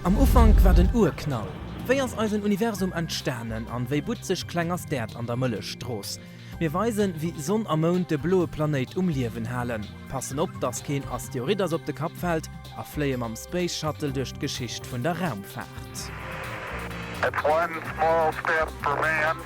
Am Ufank war den Urknall. Wéi ass eisen Universum entstanen an wéi butzeg kleng ass d'Äerd an der Mëllechstrooss? Mir weisen, wéi Sonn a Mound de bloe Planéit um Liewen halen, passen op, dass keen Asteroid eis op de Kapp fält a fléie mam Space Shuttle duerch d'Geschicht vun der Raumfaart. It's one small step for man.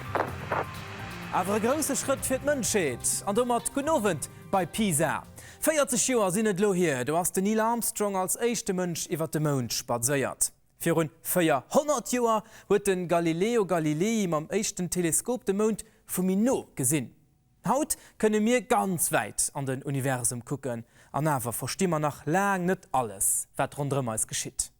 Awer e grousse Schrëtt fir d'Mënschheet! An domat gudden Owend bei Pisa. 40 Joer sinn et elo hier, do ass den Neil Armstrong als éischte Mënsch iwwer de Mound spadséiert. Virun 400 Joer huet de Galileo Galilei mam éischten Teleskop de Mound vu méi no gesinn. Haut kënne mir ganz wäit an den Universum kucken, an awer versti mer nach laang net alles, wat ronderëm eis geschitt.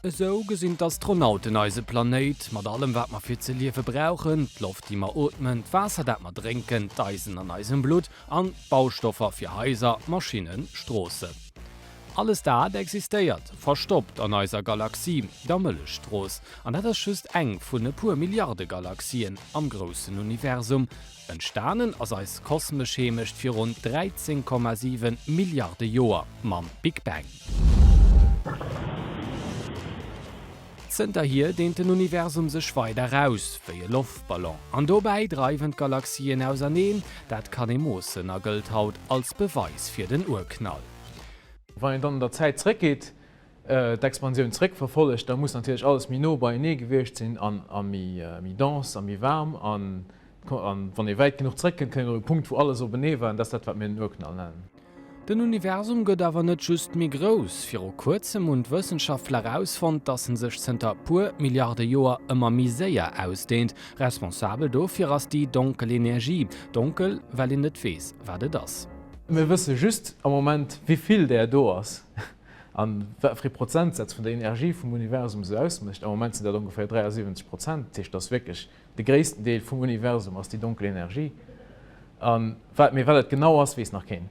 Esou gesinn d'Astronauten eise Planéit, mat allem wat mer fir ze liewe brauchen, d'Loft déi mer ootmen, d'Waasser dat mer drénken, d'Eisen an eisem Blutt an d'Baustoffer fir Haiser, Maschinnen, Stroossen. Alles dat existéiert verstoppt an eiser Galaxie, der Mëllechstrooss. An dat ass just eng vun e puer Milliarde Galaxien am groussen Universum. Entstanen ass eis kosmesch Heemecht virun 13,7 Milliarde Joer mam Big Bang. Zënterhier deent den Universum sech weider aus, wéi e Loftballon. An dobäi dreiwen d'Galaxien auserneen. Dat kann ee moossen a gëllt haut als Beweis fir den Urknall. Wann een dann an der Zäit zréckgeet, d'Expansioun zréckverfollegt, da muss natierlech alles méi no beienee gewiescht sinn a méi dense a méi waarm. An wann ee wäit genuch zréckkënnt, kënnt een op e Punkt, wou alles openee war, an dat ass dat, wat mir den Urknall nennen. Den Universum gëtt awer net just méi grouss. Viru kuerzem hunn d'Wëssenschaftler erausfonnt, dass en sech zënter puer Milliarde Joer ëmmer méi séier ausdehnt. Responsabel dofir ass déi donkel Energie. Donkel, well een net weess, wat et ass. Mir wësse just am Moment, wéi vill där do ass a wat fir ee Prozentsaz vun der Energie vum Universum se ausmécht. Am Moment sinn dat ongeféier 73 Prozent. Dat heescht, dat ass wierklech de gréissten Deel vum Universum ass déi donkel Energie. A wat, mee wat et genau ass, weess nach keen.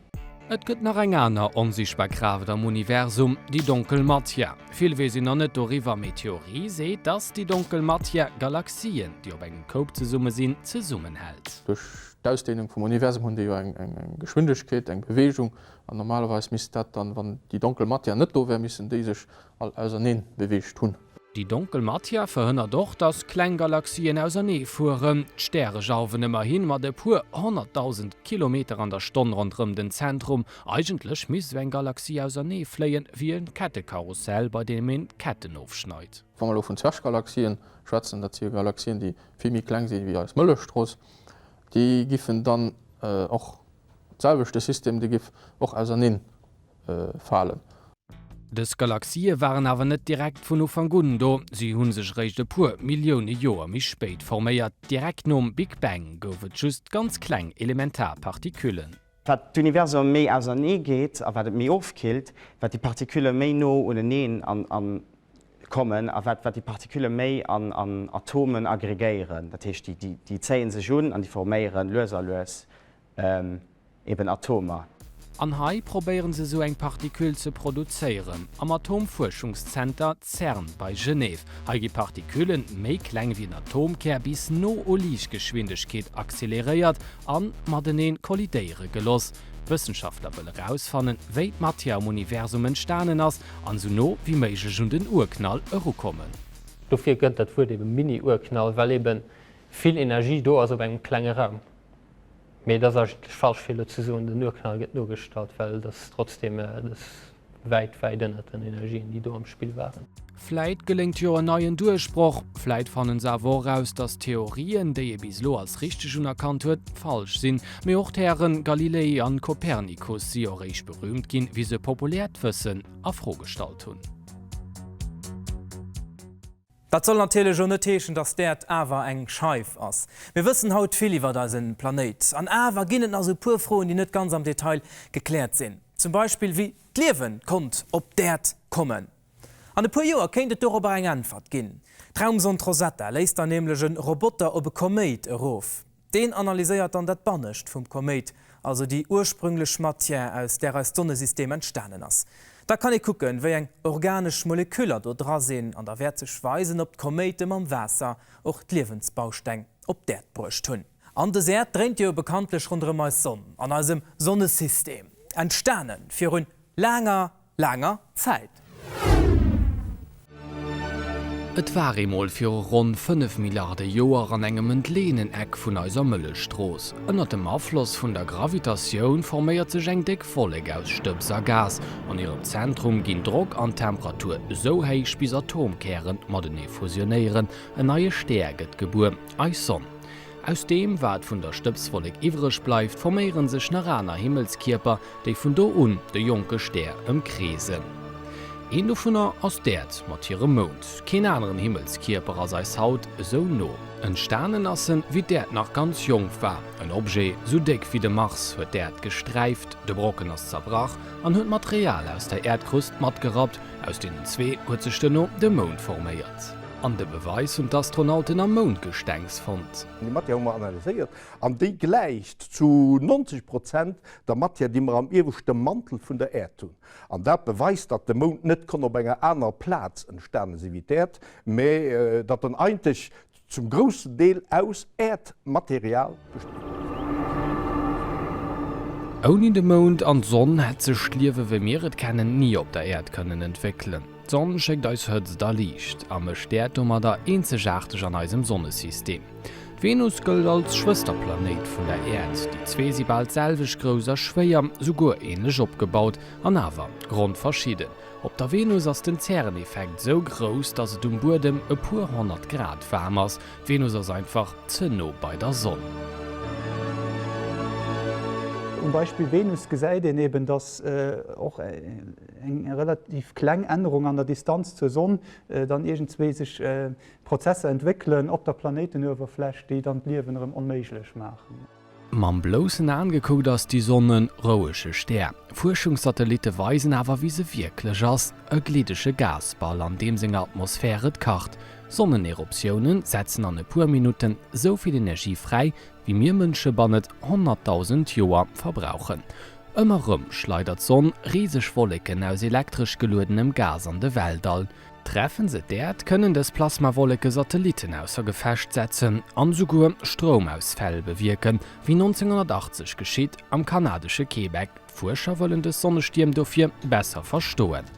Et gëtt nach eng aner onsichtbar Kraaft am Universum, déi donkel Matière. Vill weess een nach net doriwwer, mee d'Theorie seet, dass déi donkel Matière Galaxien, déi op engem Koup zesumme sinn, zesummenhält. Duerch d'Ausdehnung vum Universum hunn déi jo eng Geschwindegkeet, eng Beweegung, an normalerweis misst dat dann, wann déi donkel Matière net do wär, missten déi sech all auserneen beweegt hunn. Déi donkel Matière verhënnert och, datt kleng Galaxien ausernee fueren. D'Stäre jauwen ëmmerhi mat e puer 100.000 Kilometer an der Stonn ronderëm den Zentrum. Eigentlech misst esou eng Galaxie ausernee fléien, wéi e Kettekarussell, bei deem een d'Ketten ofschneit. Wa mer elo vun Zwerggalaxien schwätzen, dat si jo Galaxien, déi vill méi kleng si wéi eis Mëllechstrooss, déi giffen dann och d'selwechte System, dee giff och auserneen falen. Dës Galaxië waren awer net direkt vun Ufank un do, si hu sech eréischt e puer Millioune Joer méi spéit forméiert. Direkt nom Big Bang gouf et just ganz kleng elementar Partiküllen. Wat d'Universum méi ausernee geet a wat et méi ofkillt, wat déi Partikülle méi no uneneen kommen a wat déi Partikülle méi an Atomen aggregéieren. Dat heescht, déi zéie sech un an déi forméiere lues a lues eben Atomer. An hei probéieren se sou eng Partikül ze produzéieren, am Atomfuerschungszenter CERN bei Genève. Hei gi Partikülen, méi kleng wéi en Atomkär, bis no u Liichtgeschwindegkeet acceleréiert an mateneen kollidéiere geloss. D'Wëssenschaftler wëlle rausfannen, wéi d'Matière am Universum entstanen ass an sou no wéi méiglech un den Urknall erukommen. Dofir gëtt dat Wuert eben Mini-Urknall, well eben vill Energie do ass op engem klenge Raum. Mee et ass eigentlech falsch fir elo ze soen, den Urknall gëtt nogestallt, well et ass trotzdem et ass wäit, wäit ënnert den Energien, déi do am Spill waren. Vläit geléngt jo en neien Duerchbroch, vläit fannen se awer och eraus, datt d'Theorien, déi ee bis elo als richteg unerkannt huet, falsch sinn. Mee och d'Hären Galilei an Kopernikus si jo eréischt berühmt ginn, wéi se populäert Wëssen a Fro gestallt hunn. Dat soll natierlech o net heeschen, dass d'Äerd awer eng Scheif ass. Mir wëssen haut vill iwwert eisen Planéit. An awer ginn et nach sou puer Froen, déi net ganz am Detail gekläert sinn. Zum Beispill wéi d'Liewen konnt op d'Äerd kommen. An e puer Joer kéint et dorobber eng Äntwert ginn. D'Raumsond Rosetta léisst dann nämlech e Roboter op e Koméit erof. Deen analyséiert dann dat Bannescht vum Koméit, also déi ursprünglech Matière, aus där eist Sonnesystem entstanen ass. Da kann ee kucken, wéi eng organesch Moleküller do dra sinn, an da wäert sech weisen, ob d'Koméite mam Waasser och d'Liewensbausteng op d'Äerd bruecht hunn. An dës Äerd dréint jo bekanntlech ronderëm eis Sonn, an eisem Sonnesystem, entstane virun laanger, laanger Zäit. Et war eemol viru ronn 5 Milliarde Joer an engem entleeënen Eck vun eiser Mëllechstrooss. Ënnert dem Afloss vun der Gravitatioun forméiert sech eng déck Wollek aus Stëbs a Gas. An hirem Zentrum ginn Drock an Temperatur esou héich, bis Atomkäre matenee fusionéieren. En neie Stär gëtt gebuer, eis Sonn. Aus deem, wat vun der Stëbswollek iwwreg bleift, forméiere sech nach aner Himmelskierper, déi vun do un de jonke Stär ëmkreesen. Een dovunner ass d'Äerd mat hirem Mound. Keen aneren Himmelskierper ass eis haut esou no. Entstanen ass en, wéi d'Äerd nach ganz jonk war. En Objet sou déck wéi de Mars huet d'Äerd gesträift, de Brocken ass zerbrach an huet Material aus der Äerdkrust matgerappt. Aus deenen zwee huet sech duerno de Mound forméiert. An de Beweis hunn d'Astronauten am Moundgestengs fonnt. Déi Matière hu mer analyséiert an déi gläicht zu 90 Prozent der Matière, déi mer am ieweschte Mantel vun der Äerd hunn. An dat beweist, datt de Mound net konnt op enger anerer Plaz entstane si wéi d'Äerd, mä datt en eigentlech zum groussen Deel aus Äerdmaterial besteet. Ouni de Mound an d'Sonn hätt sech d'Liewe wéi mir et kennen ni op der Äerd kënnen entwéckelen. D'Sonn schéckt eis Hëtzt a Liicht a mécht d'Äerd domadder eenzegaarteg an eisem Sonnesystem. D'Venus gëllt als Schwësterplanéit vun der Äerd. Déi zwee si bal d'selwecht grouss a schwéier, souguer änlech opgebaut, an awer grondverschidden. Op der Venus ass den Zäreneffekt sou grouss, datt et um Buedem e puer 100 Grad waarm ass. D'Venus ass einfach ze no bei der Sonn. Um Beispill Venus gesäit een eben, datt och eng relativ kleng Ännerung an der Distanz zur Sonn dann iergendzwéi sech Prozesser entwéckelen op der Planéitenuewerfläch, déi dann d'Liewen erëm onméiglech maachen. Mam bloussen Aen gekuckt ass déi Sonn e rouege Stär. Fuerschungssatellitte weisen awer wéi se wierklech ass, e gliddege Gasball an deem senger Atmosphär et kacht. Sonneneruptioune setzen an e puer Minutten sou vill Energie fräi, wéi mir Mënsche bannet 100.000 Joer verbrauchen. Ëmmer rëm schleidert d'Sonn riseg Wolleken aus elektresch geluedenem Gas an de Weltall. Treffen se d'Äerd, kënnen dës Plasmawolleke Satellitten ausser Gefecht setzen an esouguer Stroumausfäll bewierken, wéi 1980 geschitt am kanadesche Québec. D'Fuerscher wëllen dës Sonnestierm dofir besser verstoen.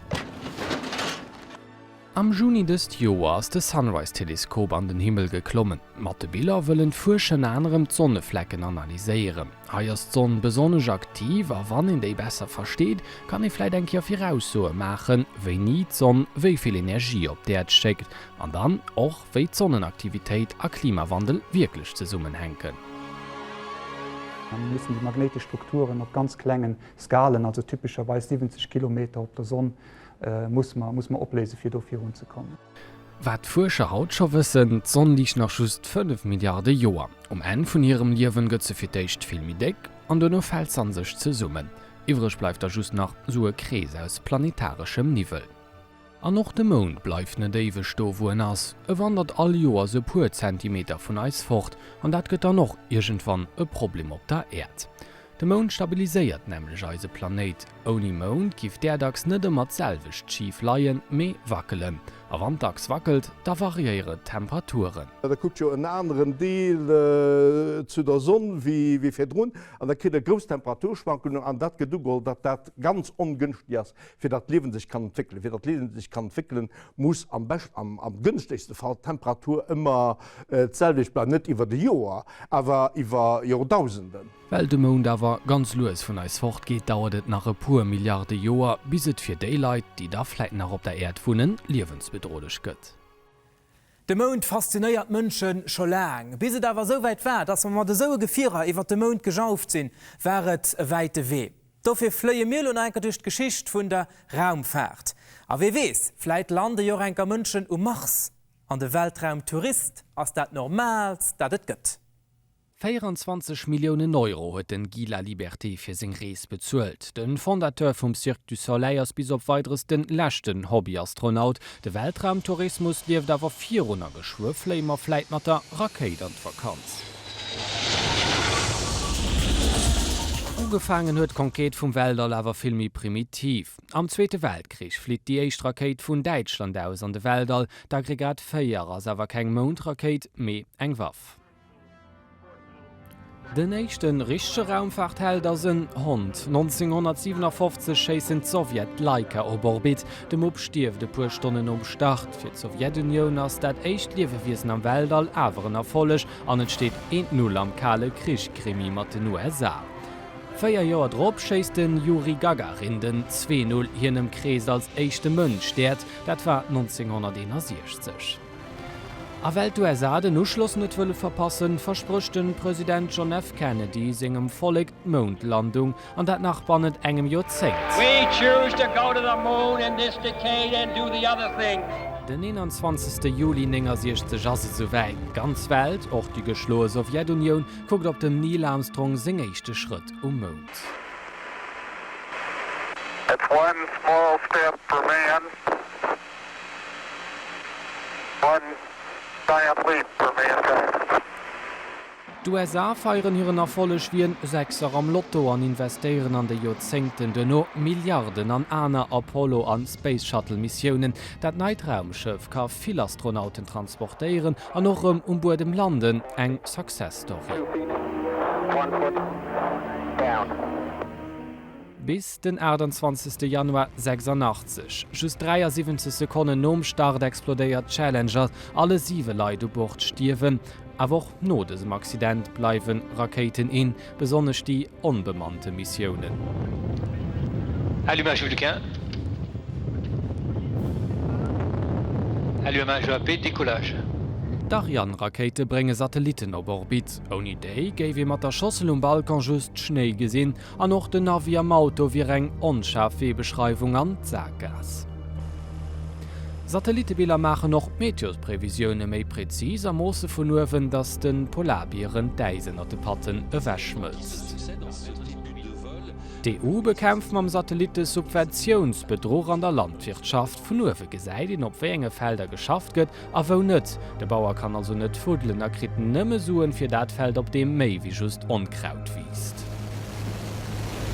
Am Juni dëst Joer ass de Sunrise-Teleskop an den Himmel geklommen. Mat de Biller wëllen d'Fuerscher ënner anerem d'Sonneflecken analyséieren. Hei ass d'Sonn besonnesch aktiv a wann een déi besser versteet, kann ee vläit eng Kéier Viraussoe maachen, wéini d'Sonn wéi vill Energie op d'Äerd schéckt an dann och wéi d'Sonnenaktivitéit a Klimawandel wierklech zesummenhänken. Mir mussen déi magnéitesch Strukturen op ganz klengen Skalen, also typescherweis 70 Kilometer op der Sonn, muss mer muss mer opléisen, fir do virun ze kommen. Wat d'Fuerscher haut scho wëssen, D'Sonn liicht nach just 5 Milliarde Joer. Um Enn vun hirem Liewen gëtt se fir d'éischt vill méi déck an duerno fält s'an sech zesummen. Iwwreg bleift da just nach sou e Krees aus planetareschem Niwwel. An och de Mound bleift net éiweg do wou en ass, e wandert all Joers e puer Zentimeter vun eis fort an dat gëtt dann och iergendwann e Problem op der Äerd. De Mound stabiliséiert nämlech eise Planéit. Ouni Mound giff d'Äerdachs net ëmmer d'selwecht schif leien, mee wackelen. A wann d'Achs wackelt, da variéiere d'Temperaturen. Da kuckt jo en aneren Deel zu der Sonn wéi virdrun an da kritt e grouss Temperaturschwankungen an dat gëtt ugeholl, datt dat ganz ongënschteg ass fir datt d'Liewen sech kann entwéckelen. Fir datt d'Liewen sech kann entwéckelen, muss am bescht, am gënschtegste Fall d'Temperatur ëmmer d'selwecht bleiwen, net iwwert e Joer, awer iwwer Joerdausenden. Well de Mound awer ganz lues vun eis fortgeet, dauert et nach e puer Milliarde Joer, bis et fir déi Leit, déi da vläit nach op der Äerd wunnen, liewensbedrohlech gëtt. De Mound faszinéiert d'Mënsche scho laang. Bis et awer esouwäit war, dass mer mat esou e Gefierer iwwer de Mound gejauft sinn, war et e wäite Wee. Dofir fléie mir elo nach enker duerch d'Geschicht vun der Raumfaart. A wee weess, vläit lande jo och enker Mënschen um Mars. An de Weltraumtourist ass dat Normaalst, dat et gëtt. 24 Milliounen Euro huet den Guy Laliberté fir seng Rees bezuelt. Den Fondateur vum Cirque du Soleil ass bis op Weideres den leschten Hobbyastronaut. De Weltraumtourismus lieft awer virun a geschwë fléie mer vläit mat der Rakéit an d'Vakanz. Ugefaangen huet d'Conquête vum Weltall awer vill méi primitiv. Am Zweete Weltkrich flitt déi éischt Rakéit vun Däitschland aus an de Weltall. D'Aggregat 4 ass awer keng Moundrakéit, mee eng Waff. Den éischte richtege Raumfaartheld ass en Hond. 1957 schéissen d'Sowjet d'Laika op Orbit. De Mupp stierft e puer Stonnen nom Start. Fir d'Sowjetunioun ass dat éischt Liewewiesen am Weltall awer en Erfolleg an et steet eent Null am Kale Krich-Krimi mat den USA. 4 Joer drop schéisst de Juri Gagarin den 2-Null. Hien ëmkreest als éischte Mënsch d'Äerd. Dat war 1961. A well d'USA den Uschloss net wëlle verpassen, versprécht de President John F. Kennedy sengem Vollek d'Moundlandung, an dat nach bannent engem Joerzéngt. We choose to go to the moon in this decade and do the other things. Den 21. Juli 69 ass et souwäit. D'ganz Welt, och déi geschloe Sowjetunioun, kuckt op dem Neil Armstrong seng éischte Schrëtt um Mound. It's one small step for man, one giant leap for mankind. D'USA feieren hiren Erfolleg wéi en Sechser am Lotto an investéieren an de Joerzéngten duerno Milliarden an aner Apollo an Space Shuttle Missiounen. Dat neit Raumschëff ka vill Astronauten transportéieren an och erëm um Buedem landen, eng Success Story. Bis den 28 Januar 86, just 73 Sekonnen nom Start explodéiert d'Challenger, alle 7 Leit u Bord stierwen. Awer och no dësem Accident bleiwe Rakéiten in, besonnesch déi onbemannte Missiounen. Allumage Vulcain, Allumage AP, décollage. D'Ariane-Rakéite brénge Satellitten op Orbit. Ouni déi géif ee mat der Schossel um Balcon just Schnéi gesinn. An och den Navi am Auto wier eng onschaarf Weebeschreiwung an d'Sakgaass. Satellittebiller maachen och d'Meteosprevisioune méi präzis a moosse vun uewen, datt de Polarbieren d'Äis ënnert de Patten ewechschmëlzt. D'EU bekämpft mam Satellit de Subventiounsbedruch an der Landwirtschaft. Vun uewe gesäit een, op wéi enge Felder geschafft gëtt A wou net? De Bauer kann also net fuddelen a kritt nëmme Suen fir dat Feld op deem méi wéi just Onkraut wiisst.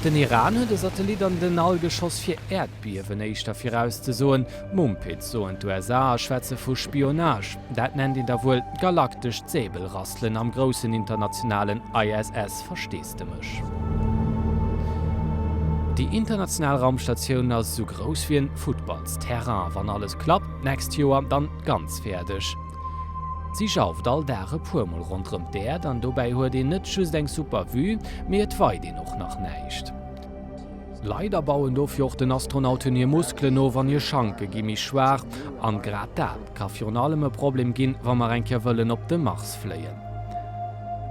Den Iran huet e Satellit an den All geschoss fir Äerdbiewen éischter virauszesoen. Mumpitz soen d'USA a schwätze vu Spionage. Dat nennt een da wuel galaktescht Säbelrasselen am groussen internationalen ISS Versteesdemech. Déi international Raumstatioun ass esou grouss wéi en Futtballsterrain. Wann alles klappt, d'nächst Joer dann ganz fäerdeg. Si jauft all Dag e puer mol ronderëm d'Äerd an dobäi huet een net just eng super Vue, mee et weit een och nach näischt. Leider bauen dofir och den Astronauten hir Muskelen of an hir Schanke gi méi schwaach. An grad dat ka virun allem e Problem ginn, wa mer eng Kéier wëllen op de Mars fléien.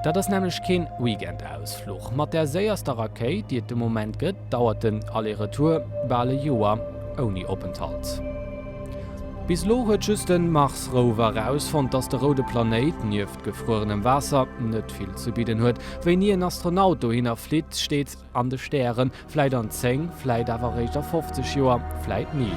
Dat ass nämlech keen Weekendausfluch. Mat där séierster Rakéit, déi et de Moment gëtt, dauert den Aller-Retour bal e Joer ouni Openthalt. Bis elo huet just de Mars Rover erausfonnt, dass de roude Planéit nieft gefruerenem Waasser net vill ze bidden huet. Wéini en Astronaut dohinner flitt, steet an de Stären. Vläit an 10, vläit awer eréischt a 50 Joer, vläit ni.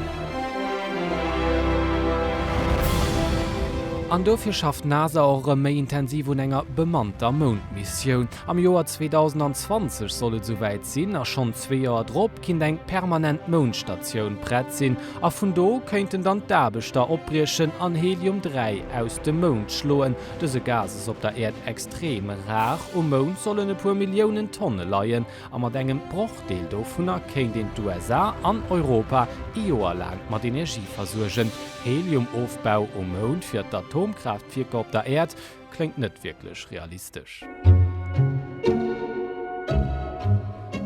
An dofir schafft d'NASA och erëm méi intensiv un enger bemannter Moundmissioun. Am Joer 2020 soll et esouwäit sinn a schonn zwee Joer drop kinnt eng permanent Moundstatioun prett sinn. A vun do kéinten dann d'Aarbechter opbriechen an Helium 3 aus dem Mound schloen. Dëse Gas ass op der Äerd extrem rar, um Mound sollen e puer Milliounen Tonne leien. A mat engem Brochdeel dovunner kéint een d'USA an Europa ee Joer laang mat Energie versuergen. Helium-Ofbau um Mound fir d'Atomkraaftwierker op der Äerd kléngt net wierklech realistesch.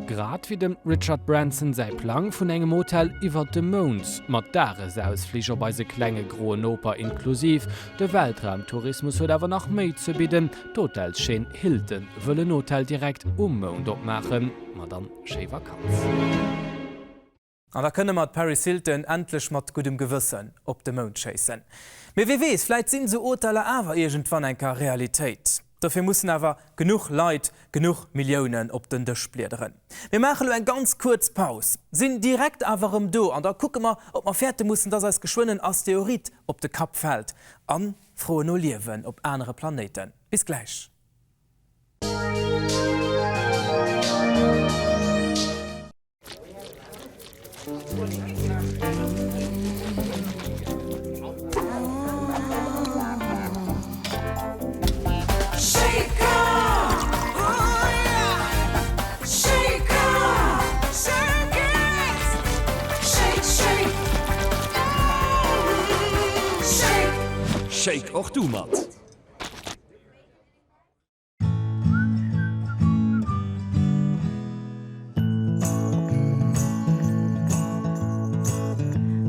Grad wéi dem Richard Branson säi Plang vun engem Hotel iwwert dem Mound, mat Dagesausflich op eise klenge groen Noper inklusiv. De Weltraumtourismus huet awer nach méi ze bidden. D'Hotelschaîne Hilton wëll en Hotel direkt um Mound opmaachen. Ma dann, schéi Vakanz! An da kënne mer d'Paris Hilton endlech mat guddem Gewëssen op de Mound schéissen. Mee wee weess, vläit sinn esou Hoteller awer iergendwann eng Kéier Realitéit. Dofir mussen awer genuch Leit genuch Milliounen op den Dësch bliederen. Mir maache lo eng ganz kuerz Paus, sinn direkt awer erëm do an da kucke mer, ob mer fäerte mussen, dass eis geschwënn en Asteroid op de Kapp fält an froen no Liewen op anere Planéiten. Bis gläich. Shake och du mat!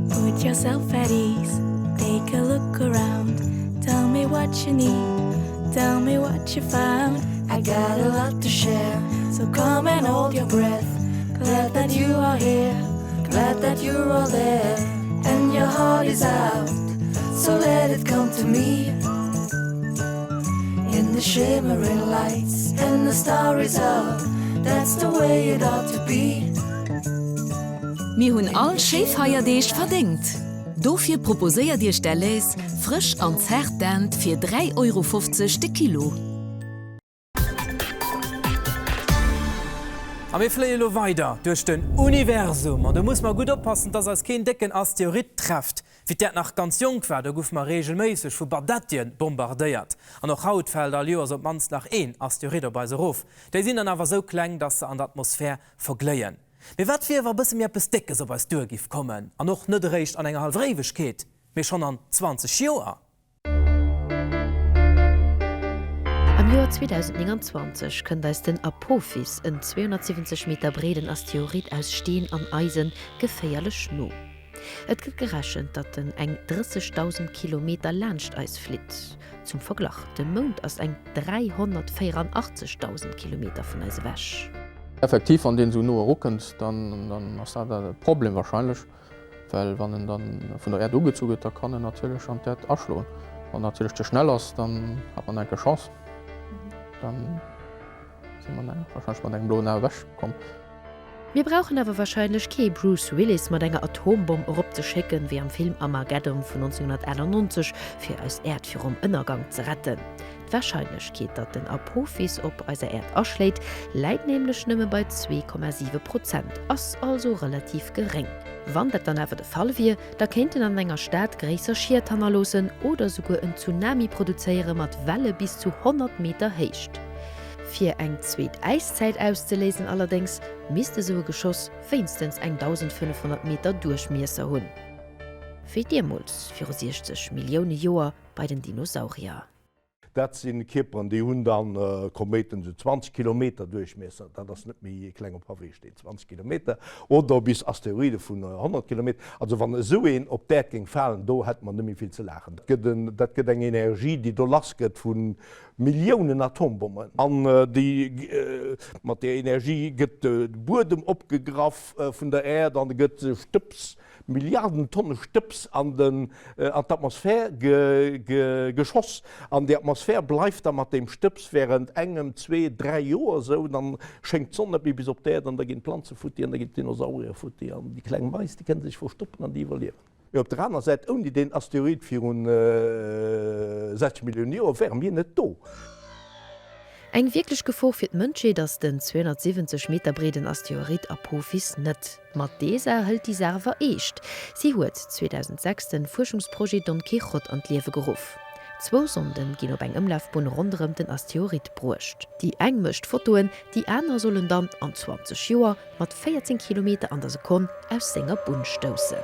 Put yourself at ease, take a look around Tell me what you need, tell me what you found I got a lot to share, so come and hold your breath Glad that you are here, glad that you're all there And your heart is out, so let it come to me In the shimmering lights and the star is up That's the way it ought to be Mir hunn all schéi Feierdeeg verdéngt! Dofir proposéiert Iech Delhaize frësch an zart Dent fir 3,50 Euro de Kilo. A mir fléie lo weider duerch den Universum an do muss mer gutt oppassen, dass eis keen décken Asteroid trefft. Wéi d'Äerd nach ganz jonk war, do goufe mer reegelméisseg vu Badettien bombardéiert. An och haut fält all Joers op d'mannst nach een Asteroid op eis erof. Déi sinn dann awer sou kleng, dass se an der Atmosphär vergléien. Mee wat wier, wa bësse méi eppes Déckes op eis duer giff kommen? An och net eréischt an enger hallwer Éiwegkeet, mee schonn an 20 Joer? Am Joer 2029 kënnt eis den Apophis, en 270 Meter breeden Asteroid aus Steen an Eisen, geféierlech no. Et gëtt gerechent, datt en eng 30.000 Kilometer laanscht eis flitt. Zum Verglach, de Mound ass eng 384.000 Kilometer vun eis ewech. Effektiv, wann deen esou no erukënnt, dann ass dat e Problem wahrscheinlech. Well wann en dann vun der Äerd ugezu gëtt, da kann en natierlech an d'Äerd aschloen. Wann en natierlech ze schnell ass, dann hat man enke Chance. Dann si mer warscheinlech mat engem bloen A ewech komm. Mir brauchen awer warscheinlech kee Bruce Willis mat enger Atombomm eropzeschécken, wéi am Film Armageddon vun 1998, fir eis Äerd virum Ënnergang ze retten. D'Warscheinlechkeet, datt den Apophis op eiser Äerd aschléit, läit nämlech nëmme bei 2,7 Prozent, ass also relativ geréng. Wann dat dann awer de Fall wier, da kéint en an enger Stad gréisser Schied hannerloossen oder souguer en Tsunami produzéiere mat Welle bis zu 100 Meter Héicht. Fir eng zweet Äiszäit auszeléisen allerdéngs, misst esou e Geschoss wéinstens eng 1.500 Meter Duerchmiesser hunn, wéi deemools viru 60 Millioune Joer bei den Dinosaurier. Dat si Kierperen, déi hunn dann Koméiten esou 20 Kilometer Duerchmiesser, dat ass net méi e klenge Paweesteen, 20 Kilometer, oder bis Asteroide vun 100 Kilometer. Also wann esou een op d'Äerd géing falen, do hätte mer net méi vill ze laachen. Dat gëtt en, dat gëtt eng Energie, déi do lassgëtt vu Milliounen Atombommen. An déi, mat där Energie gëtt de Buedem opgegraff vun der Äerd an e gëtt Stëbs Milliarden Tonne Stëbs an den an d'Atmosphär geschoss. An déi Atmosphär bleift da mat deem Stëbs während engem, zwee, dräi Joer esou. Dann schéngt d'Sonn net méi bis op d'Äerd an da ginn d'Planze futti an da ginn d'Dinosaurier futti an déi kleng Mais, déi kënne sech verstoppen an déi iwwerliewen. Mee op der aner Säit, ouni deen Asteroid virun 60 Millioune Joer wäre mir net do. Eng wierklech Gefor fir d'Mënschheet ass den 270 Meter breeden Asteroid Apophis net. Ma d'ESA hëlt déi Saach awer eescht. Si huet 2006 den Fuerschungsprojet Don Quijote an d'Liewe geruff. Zwou Sonden ginn op eng Ëmlafbunn ronderëm den Asteroid bruecht. Déi eng mécht Fotoen, déi aner sollen dann an 20 Joer mat 14 Kilometer an der Sekonn aus senger Bunn stoussen.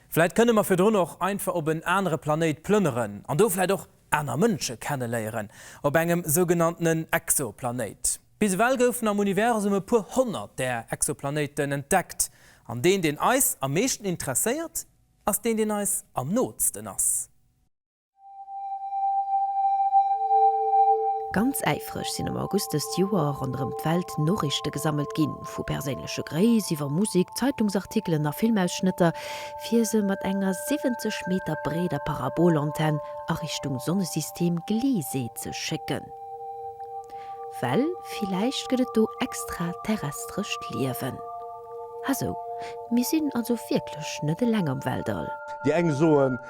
Vläit kënne mer virdrun och einfach op en anere Planéit plënneren an do vläit och aner Mënsche kenneléieren op engem sougenanntenen Exoplanéit. Bis ewell goufen am Universum e puer 100 där Exoplanéiten entdeckt an deen, deen eis am meeschten interesséiert, ass deen, deen eis am nootsten ass. Ganz äifreg sinn am August dëst Joer ronderëm d'Welt Noriichte gesammelt ginn, vu perséinleche Gréiss iwwer Musek, Zeitungsartikelen a Filmausschnëtter, fir se mat enger 70 Meter breeder Parabolantenn a Richtung Sonnesystem Gliese ze schécken. Well villäicht gëtt et do extraterrestrescht Liewen. Ah sou, mir sinn also wierklech net eleng am Weltall. Déi eng soen,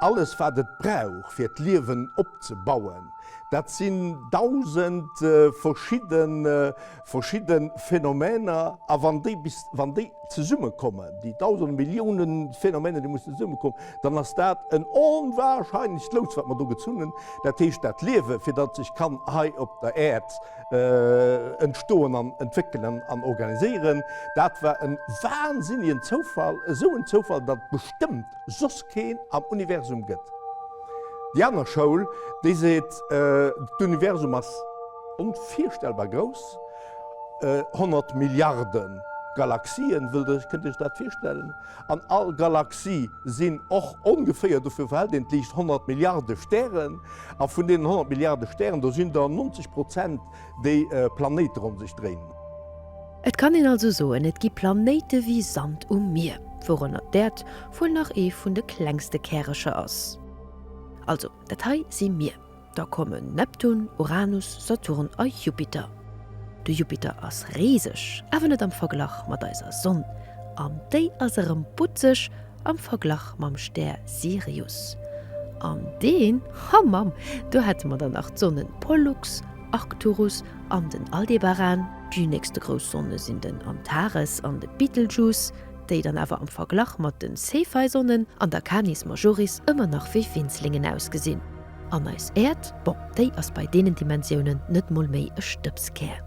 alles wat et brauch fir d'Liewen opzebauen, dat sinn 1.000 verschidde verschidde Phänomener, a wann déi bis wann déi zesummekommen, déi Dausende, Milliounen Phänomener, déi mussen zesummekommen, dann ass dat en onwahrscheinlecht Lous, wat mer do gezunn hunn. Dat heescht, dat Liewe fir datt sech kann hei op der Äerd entstoen an entwéckelen an organiséieren, dat. Dat war e wahnsinnigen Zoufall, esou en Zoufall, datt et bestëmmt soss keen am Universum gëtt. Déi aner Schoul, déi seet, d'Universum ass onvirstellbar grouss, 100 Milliarde Galaxien, wëllt der, kënnt Dir Iech dat virstellen? An all Galaxie sinn och ongeféier, dofir verhält een d'Liicht, 100 Milliarde Stären. A vun deenen 100 Milliarde Stären, do sinn der 90 Prozent, déi Planéite ronn sech dréinen. Et kann een also soen, et gi Planéite wéi Sand um Mier, wourënner d'Äerd wuel nach ee vun de klengste Kärecher ass. Also, dat hei si mir. Da kommen Neptun, Uranus, Saturn a Jupiter. De Jupiter ass riseg, awer net am Verglach mat eiser Sonn. An déi ass erëm butzeg am Verglach mam Stär Sirius. An deen, ha Mamm, do hätte mer dann nach d'Sonnen Pollux, Arcturus an den Aldebaran. Déi nächste grouss Sonne sinn den Antares an de Betelgeuse, déi dann awer am Verglach mat de Cepheisonnen an der Canis Majoris ëmmer nach wéi Winzlingen ausgesinn. An eis Äerd, bon, déi ass bei deenen Dimensiounen net mol méi e Stëbskär.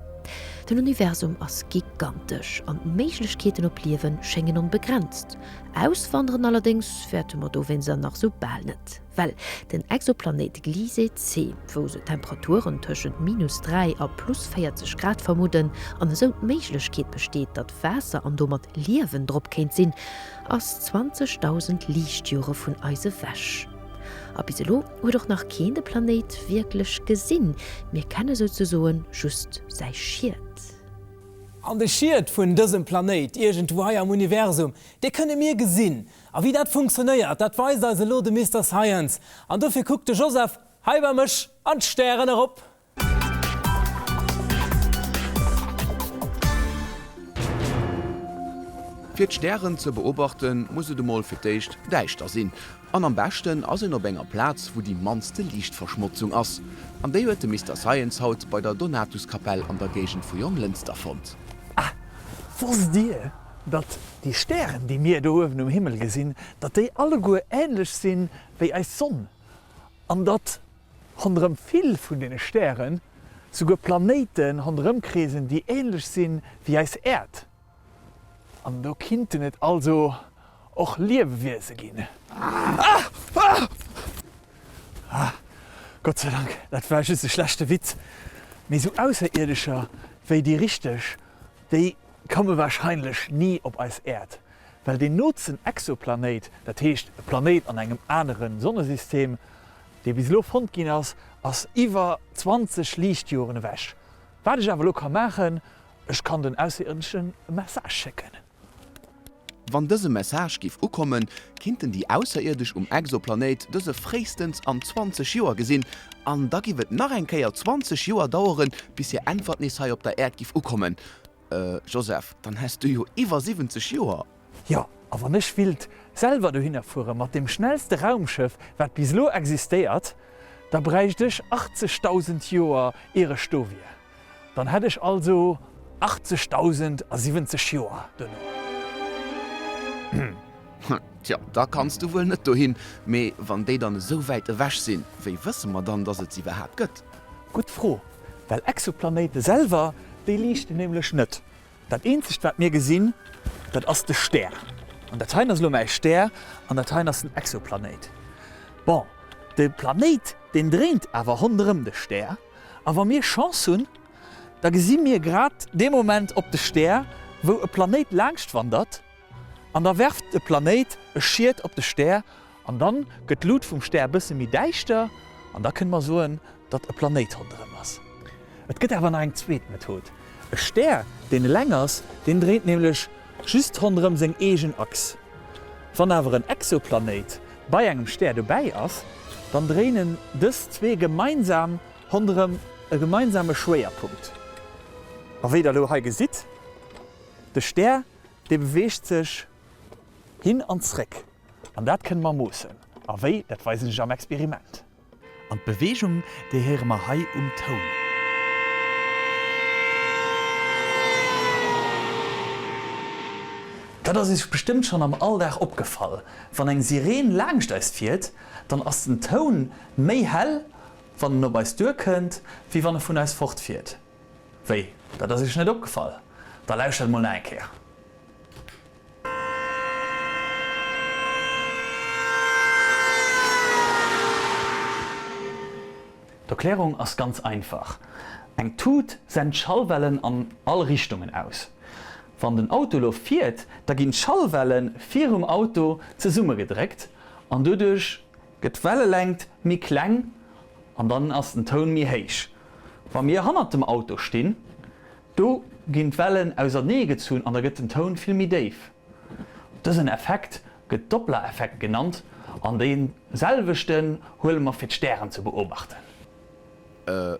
Den Universum ass gigantesch an d'Méiglechkeeten op Liewe schéngen onbegrenzt. Auswanderen allerdéngs wäerte mer dowéinster nach sou bal net, well den Exoplanéit Gliese C, wou se Temperaturen tëschent minus 3 a plus 40 Grad vermudden an esou d'Méiglechkeet besteet, datt Waasser an domat Liewen drop kéint sinn, ass 20.000 Liichtjore vun eis ewech. A bis elo huet och nach keen de Planéit wierklech gesinn, mir kenne souzesoen just säi Schiet. An de Schiet vun dësem Planéit, iergendwou hei am Universum, dee kënne mir gesinn. A wéi dat funktionéiert, dat weist eis elo de Mister Science. An dofir kuckt de Joseph hei bei mech an d'Stären erop. Fir d'Stären ze beobachten, muss et emol fir d'éischt däischter sinn. An am beschten ass een op enger Plaz, wou déi mannste Liichtverschmotzung ass. An déi huet de Mister Science haut bei der Donatuskapell an der Géigend vu Jonglënster fonnt. Ah, wosst Dir, datt déi Stären, déi mir do uewen um Himmel gesinn, datt déi alleguer änlech sinn wéi eis Sonn? An datt Ronderëm vill vun deene Stären souguer Planéite ronderëm kreesen, déi änlech sinn wéi eis Äerd. An do kinnten et also och Liewewiese ginn. Ah, Gott sei Dank, dat war just e schlechte Witz. Mee sou Ausserierdescher wéi déi richteg, déi komme warscheinlech ni op eis Äerd. Well deen nootsten Exoplanéit, dat heescht e Planéit an engem anere Sonnesystem, dee bis elo fonnt ginn ass, ass iwwer 20 Liichtjoren ewech. Wat ech awer elo ka maachen, ech kann den Ausserierdeschen e Message schécken. Wann dëse Message giff ukommen, kinnten déi Ausserierdesch um Exoplanéit dëse fréistens an 20 Joer gesinn, an da giff et nach eng Kéier 20 Joer daueren, bis hir Äntwert nees hei op der Äerd giff ukommen. Joseph, dann häss du jo iwwer 70 Joer! Jo, a wann ech willt selwer dohinner fuere mat dem schnellste Raumschëff wat bis elo existéiert, da bräicht ech 80.000 Joer ier ech do wier. Dann hätt ech also 80.070 Joer duerno. Tjo, da kanns du wuel net dohin. Mee wann déi dann esou wäit ewech sinn, wéi wësse mer dann, dass et se iwwerhaapt gëtt? Gutt Fro, well Exoplanéite selwer, déi liichten nämlech net. Dat eenzegt wat mir gesinn, dat ass de Stär. An dat heien ass elo mäi Stär an dat heien ass den Exoplanéit. Bon, de Planéit deen dréint awer ronderëm de Stär a wa mir Chance hunn, da gesi mir grad dee Moment op de Stär, wou e Planéit laangscht wandert an da werft de Planéit e Schiet op de Stär An dann gëtt d'Lut vum Stär bësse méi däischter an da kënne mer soen, datt e Planéit ronderëm ass. Et gëtt awer nach eng zweet Method. E Stär, deen eleng ass, deen dréint nämlech just ronderëm seng eegen Achs. Wann awer en Exoplanéit bei engem Stär dobäi ass, dann dréinen dës zwee gemeinsam ronderëm e gemeinsame Schwéierpunkt. A wéi der elo hei gesitt, de Stär, dee beweegt sech hin an zréck. An dat kënne mer moossen. A wéi, dat weisen ech am Experiment. An d'Beweegung, déi héiere mer hei um Toun. Dat ass iech bestëmmt schonn am Alldag opgefall, Wann eng Sireen laangscht eis fiert, dann ass den Toun méi hell, wann en op eis duerkënnt, wéi wann e vun eis fortfiert. Wéi, dat ass iech net opgefall? Da lauschtert mol nach eng Kéier. D'Erklärung ass ganz einfach, Eng Tut sent Schallwellen an all Richtungen aus. Wann den Auto elo fiert, da ginn d'Schallwelle virum Auto zesummegedréckt an doduerch gëtt d'Wellelängt méi kleng an dann ass den Toun méi héich. Wa mir hannert dem Auto stinn, do ginn d'Wellen ausernee gezunn an da gëtt den Toun vill méi déif. Dësen Effekt gëtt Doppler-Effekt genannt an dee selwechten huele mer fir d'Stären ze beobachten.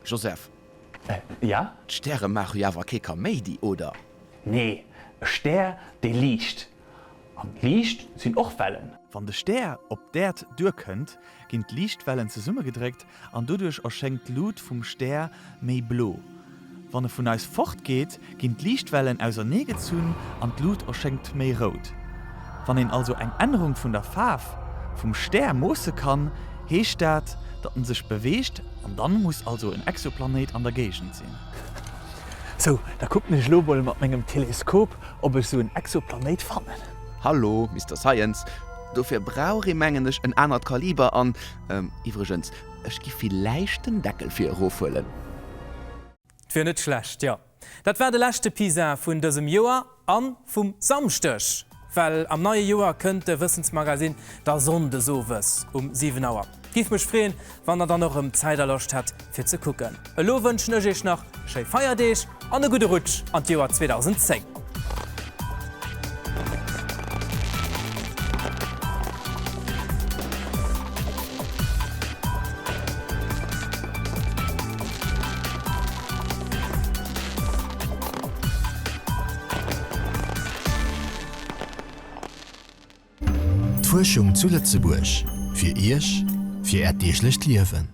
Joseph. Ja? D'Stäre maache jo awer kee Kaméidi, oder? Nee, e Stär, dee liicht. An Liicht sinn och Wellen. Wann de Stär op d'Äerd duerkënnt, ginn d'Liichtwellen zesummegedréckt an doduerch erschéngt d'Lut vum Stär méi blo. Wann e vun eis fortgeet, ginn d'Liichtwellen auserneegezunn an d'Lut erschéngt méi rout. Wann een also eng Ännerung vun der Faarf vum Stär moosse kann, heescht dat, datt en sech beweegt an dann muss also en Exoplanéit an der Géigend sinn. Sou, da kucken ech elo mol mat mengem Teleskop, ob ech sou en Exoplanéit fannen. Hallo, Mister Science, dofir brauch ee mengen ech en anert Kaliber an, iwwregens, ech gi villäicht den Deckel fir erofhuelen. 't wier net schlecht, jo. Dat war de leschte PISA vun dësem Joer a vum Samschdeg, well am neie Joer kënnt de Wëssensmagasinn da sonndes owes um 7 Auer. Giff mech freeën, wann der dann och erëm Zäit a Loscht hätt fir ze kucken. Elo wënschen ech iech nach schéi Feierdeeg an e gudde Rutsch an d'Joer 2010. D'Fuerschung zu Lëtzebuerg, fir Iech, fir Äert deeglecht Liewen.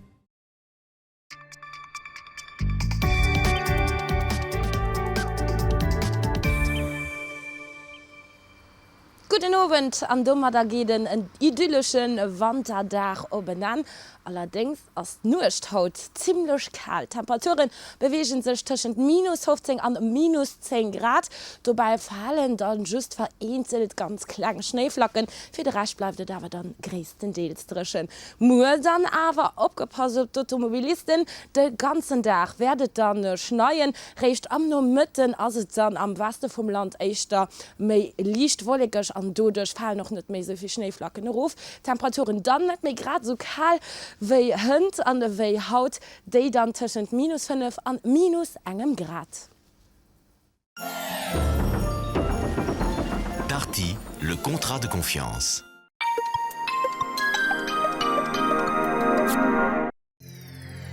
Gudden Owend an domadder geet en idyllesche Wanterdag op en Enn. Allerdéngs ass d'Nuecht haut zimmlech kal. D'Temperature beweege sech tëschent minus 15 an minus 10 Grad. Dobäi falen dann just vereenzelt ganz kleng Schnéiflacken, fir de Rescht bleift et awer dann gréisstendeels dréchen. Muer dann awer, opgepasst op d'Automobilisten, de ganzen Dag wäert et dann schneien. Réischt am Nomëtten ass et dann am Weste vum Land éischter méi liicht wollekeg an doduerch falen och net méi esou vill Schnéiflacken erof. D'Temperaturen dann net méi grad esou kal wéi hënt an ewéi haut, déi dann tëschent minus 5 an minus engem Grad. Darty, le contrat de confiance.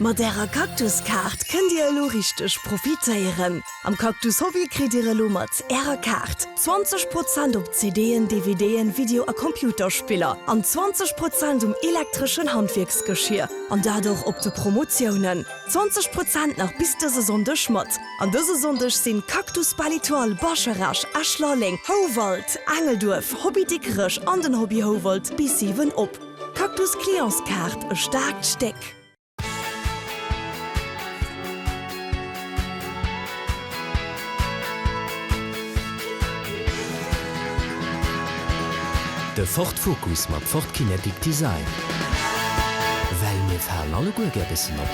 Mat ärer Cactus-Kaart kënnt Dir elo richteg profitéieren! Am Cactus Hobby kritt Dir elo mat ärer Kaart 20 Prozent op CDen, DVDen, Video a Computerspiller an 20 Prozent um elektreschen Handwierksgeschier, an dat och op de Promotiounen. 20 Prozent nach bis dëse Sonndeg mat! An dëse Sonndeg sinn Cactus Belle Etoile, Bascharage, Esch-Lalleng, Houwald, Angelduerf, Hobby Dikrech an den Hobby Houwald bis 7 op. Cactus Clientskaart, e staarkt Stéck! De Ford Focus mat Ford Kinetic Design. Well mir falen alleguer gär bëssen op.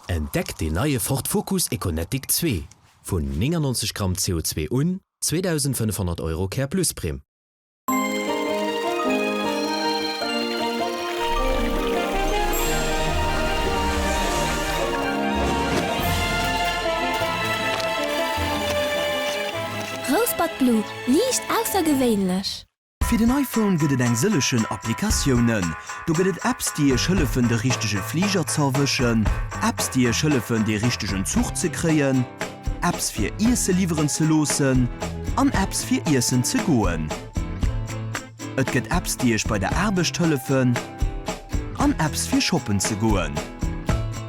Entdeckt deen neie Ford Focus ECOnetic 2. Vun 99 Gramm CO2 un, 2.500 Euro Care Plus Primm. Rouspert Blue, liicht aussergewéinlech! Fir den iPhone gëtt et eng sëllechen Applikatiounen. Do gëtt et Apps déi iech hëllefen de richtege Fliger ze erwëschen, Apps déi iech hëllefen dee richtegen Zuch ze kréien, Apps fir Iesse liwweren ze loossen an Apps fir iessen ze goen. Et gëtt Apps déi iech bei der Aarbecht hëllefen an Apps fir shoppen ze goen.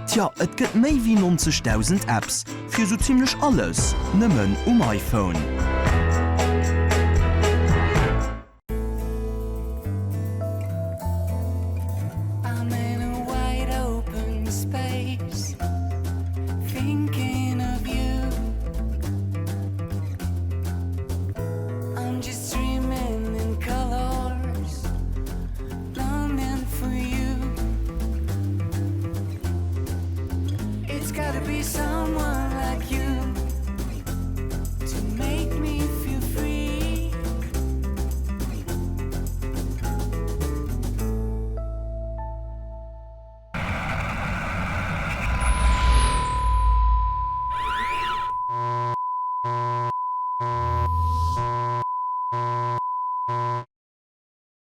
Tja, et gëtt méi wéi 90.000 Apps fir sou zimlech alles, nëmmen um iPhone. It's gotta be someone.